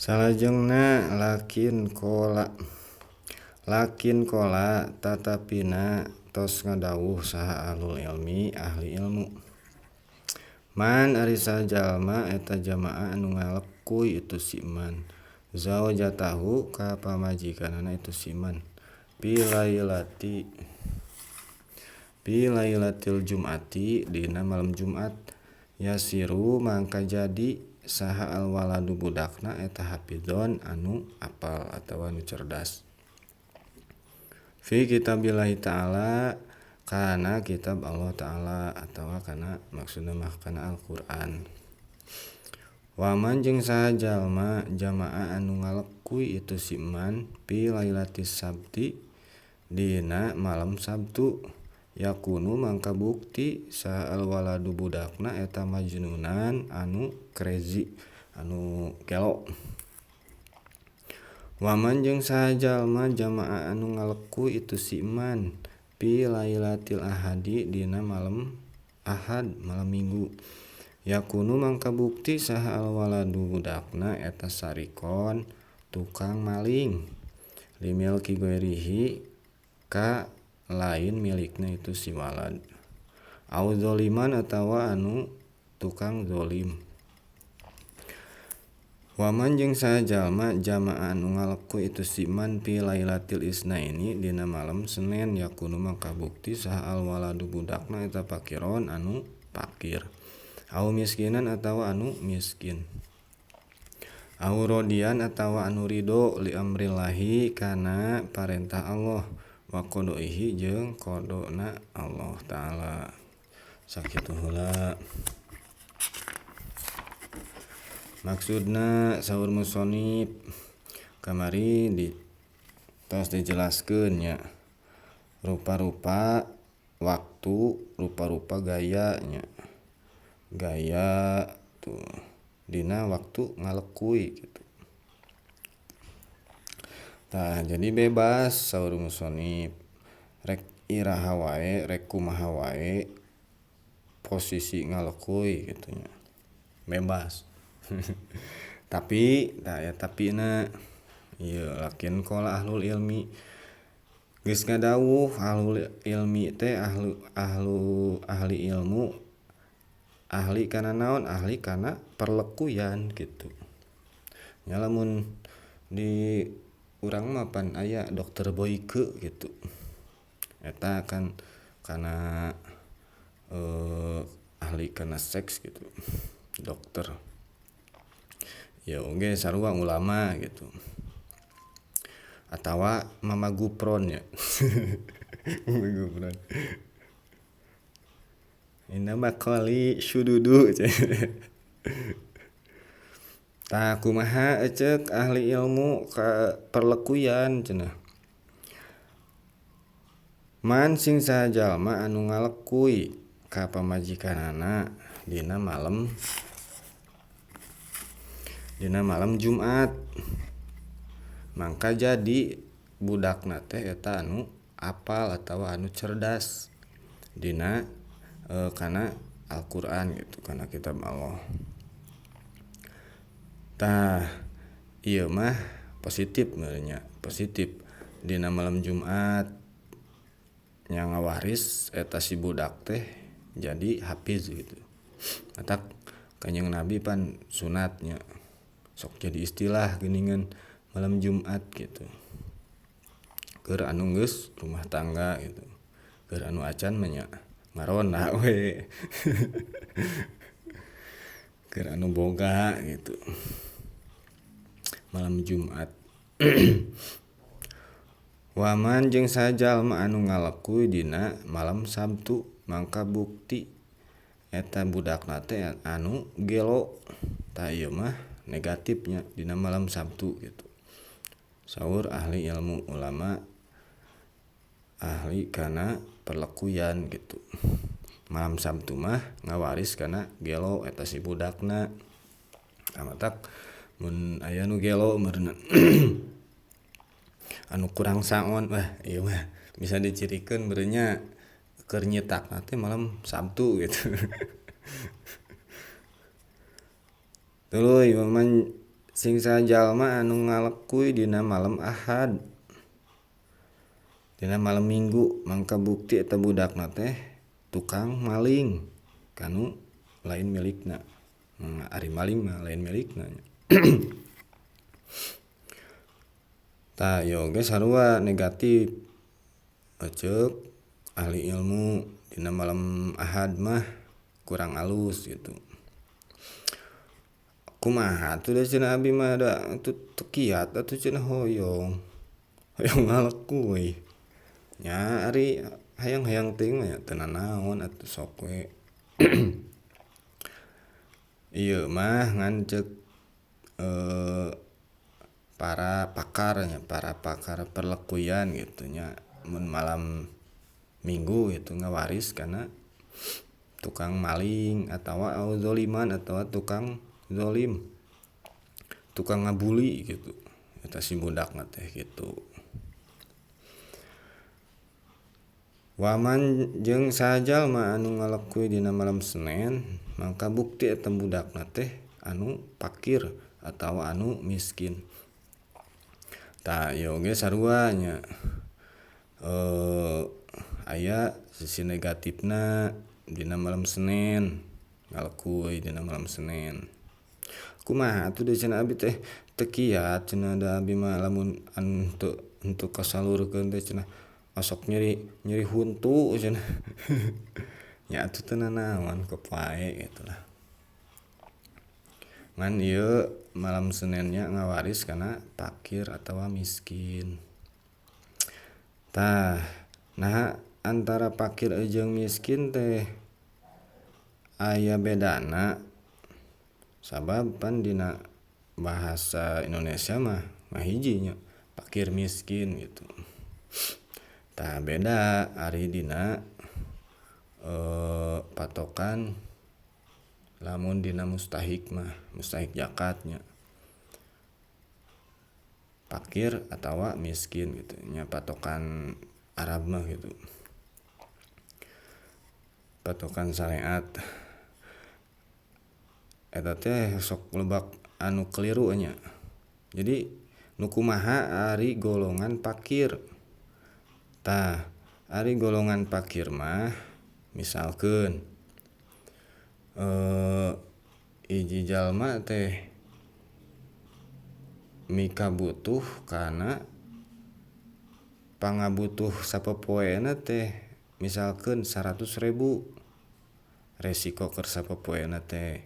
Salajengna lakin kola tatapina tos ngadawuh saha ahlul ilmi ahli ilmu man ari sajalma eta jamaah anu ngalekuy itu si man zaujatahu ka pamajikanana itu si man fi lailatil jum'ati dina malam Jumat yasiru mangka jadi saha alwaladu budakna eta hafizon anu apal atawa anu cerdas fi kitabillahi ta'ala kana kitab Allah ta'ala atawa kana maksudna mah kana Al-Qur'an. Waman jeung saha jalma jamaah anu ngalekuy itu si man fi lailatis sabti dina malam Sabtu yakunu mangka bukti saha alwaladu budakna eta majnunan anu crazy anu gelo. Waman jeung saha jalma jamaah anu ngalekuy itu si man fi lailatil ahadi dina malam Ahad malam Minggu yakunu mangka bukti saha alwaladu budakna eta sarikon tukang maling limilki ghairihi ka lain milikna itu si walad au zaliman atawa anu tukang zalim. Waman jeung saha jalma jamaah anu ngalekuy itu si man fi lailatil isnaini dina malam Senin yakunu mangka bukti saha alwaladu budakna eta fakiron anu fakir au miskinan atawa anu miskin au rodian atawa anu ridho li amrillahi kana parentah Allah wa qadaihi jeung qadana Allah ta'ala. Sakitu heula maksudna saur musonib kamari di tos dijelaskeun nya rupa-rupa waktu, rupa-rupa gaya nya, gaya tuh dina waktu ngalekuy gitu. Tah jadi bebas saur musonib rek iraha wae rek kumaha wae posisi ngalekuy gitu nya bebas. Tapi tah aya tapina ieu lakin qala ahlul ilmi geus ngadawuh ahlul ilmi teh ahli ilmu ahli kana naon ahli kana perlekuyan gitu nya. Lamun di urang mah pan aya dokter Boyke gitu eta kan kana ahli kana seks gitu dokter ya oge sarua ulama gitu atawa Mama Gupron ya. Mama Gupron inna maqali syududu. Tah kumaha eceuk ahli ilmu ka perlekuyan cenah man sing saha jalma anu ngalekuy ka pamajikanana dina malam Jumat mangka jadi budakna teh eta anu apal atawa anu cerdas dina kana Al-Qur'an gitu kana kitab Allah. Tah ieu mah positif meureunnya, positif dina malam Jumat nya ngawaris eta si budak teh jadi hafiz gitu. Matak Kanjeng Nabi pan sunatnya sok jadi istilah geuningan malam Jumat gitu. Keur anu geus rumah tangga gitu. Keur anu acan mah nya ngaronda we. Keur anu boga gitu. Malam Jumat. Waman jeung sajalma anu ngalekuy dina malam Sabtu mangka bukti eta budakna teh anu gelo. Tah ieu mah negatifnya dina malam Sabtu gitu. Saur ahli ilmu ulama ahli kana perlekuyan gitu. Malam Sabtu mah ngawaris kana gelo eta si budakna. Matak mun aya nu gelo meureunna anu kurang saon wah ieu mah bisa dicirikeun meureunnya keur nyitakna teh malam Sabtu gitu. Tuluy waman Sing saha jalma anu ngalekuy dina malam Ahad dina malam Minggu mangka bukti eta budakna teh tukang maling kanu lain milikna. Ari maling mah lain milikna nya. Tah ieu oge sarua negatif ceuk ahli ilmu dina malam Ahad mah kurang alus gitu. Kumaha atuh da cenah abi mah da teu kiat atuh cenah hoyong hoyong ngalekuy nya ari hayang-hayang teuing mah teu nanaon atuh sok we. Ieu mah ngan ceuk para pakar nya, para pakar perlekuyan gitu nya mun malam Minggu gitu ngawaris kana tukang maling atawa au zaliman atawa tukang zalim tukang ngabuli gitu eta si budakna teh kitu. Waman jeung saha jalma anu ngalekuy dina malam Senen mangka bukti eta budakna teh anu pakir atawa anu miskin. Tah ieu oge sarua nya aya sisi negatifna dina malam Senen ngalekuy dina malam Senen. Kumaha atuh da cenah abi teh teu kiat cenah da abi mah lamun anu henteu kasalurkeun teh cenah osok nyeri nyeri huntu cenah. Nya atuh teu nanaon kepae kitu lah. Ngan ieu malam Senennya ngawaris kana pakir atawa miskin. Tah naha antara pakir jeung miskin teh aya bedana sabab pan dina bahasa Indonesia mah ngahiji nya pakir miskin gitu. Tah beda ari dina patokan lamun dina mustahik mah mustahik zakatnya pakir atawa miskin gitu nya patokan Arab mah gitu patokan syariat eta teh sok lebak anu keliru nya. Jadi nu kumaha ari golongan pakir. Tah ari golongan pakir mah misalkeun hiji jalma teh mika butuh kana pangabutuh sapopoena teh misalkeun 100.000 resiko keur sapopoena teh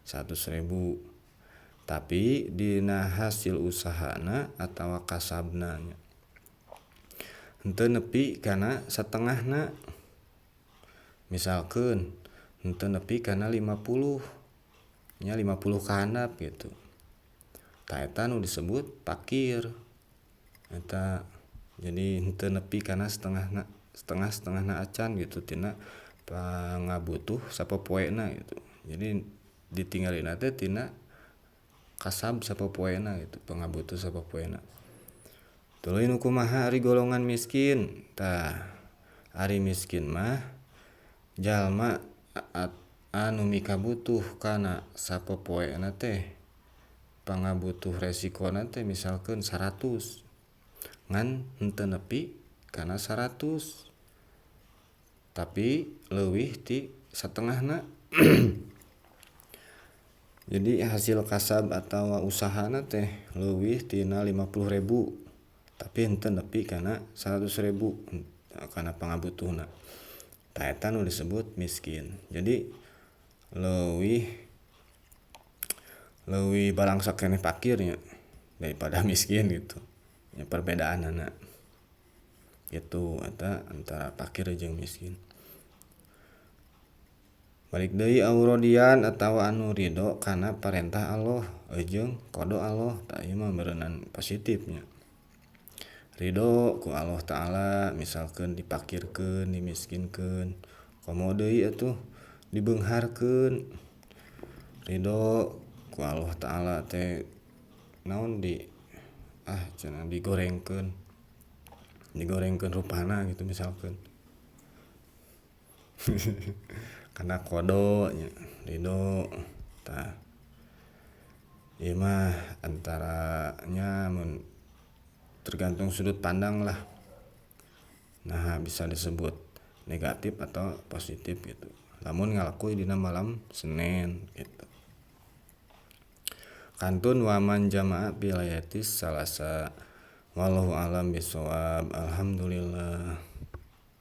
100.000 tapi dina hasil usahana atawa kasabna nya henteu nepi kana satengahna misalkeun henteu nepi kana 50 nya 50 kahandap gitu. Tah eta nu disebut pakir eta. Jadi henteu nepi kana setengahna setengah-setengahna acan gitu tina pangabutuh sapopoena gitu. Jadi ditinggalina teh tina kasab sapopoena gitu pangabutuh sapopoena. Tuluy nu kumaha ari golongan miskin. Tah ari miskin mah jalma anu mikabutuh kana sapopoena teh pangabutuh resikona teh misalkeun 100 ngan henteu nepi kana 100 tapi leuwih ti satengahna. Jadi hasil kasab atawa usahana teh leuwih tina 50.000 tapi henteu nepi kana 100.000 kana pangabutuhna. Tah eta nu disebut miskin. Jadi leuwih leuwih balangsak keneh pakirnya daripada miskin gitu. Ya perbedaanana gitu eta antara pakir jeung miskin. Balik deui aurodian atawa anu ridho kana parentah Allah jeung qada Allah. Tah ieu mah beureunan positifnya. Ridho ku Allah Ta'ala misalkeun dipakirkeun, dimiskinkeun, komo deui atuh dibeungharkeun. Ridho ku Allah Ta'ala teh naon di cenah digorengkeun. Digorengkeun rupana gitu misalkeun. Kana qada nya ridho. Tah Ieu mah antaranya mun tergantung sudut pandang lah. Nah bisa disebut negatif atau positif gitu. Lamun ngalakuy dina malam Senin gitu. Kantun waman jamaah fi lailatis salasa. Wallahu alam bisawab. Alhamdulillah.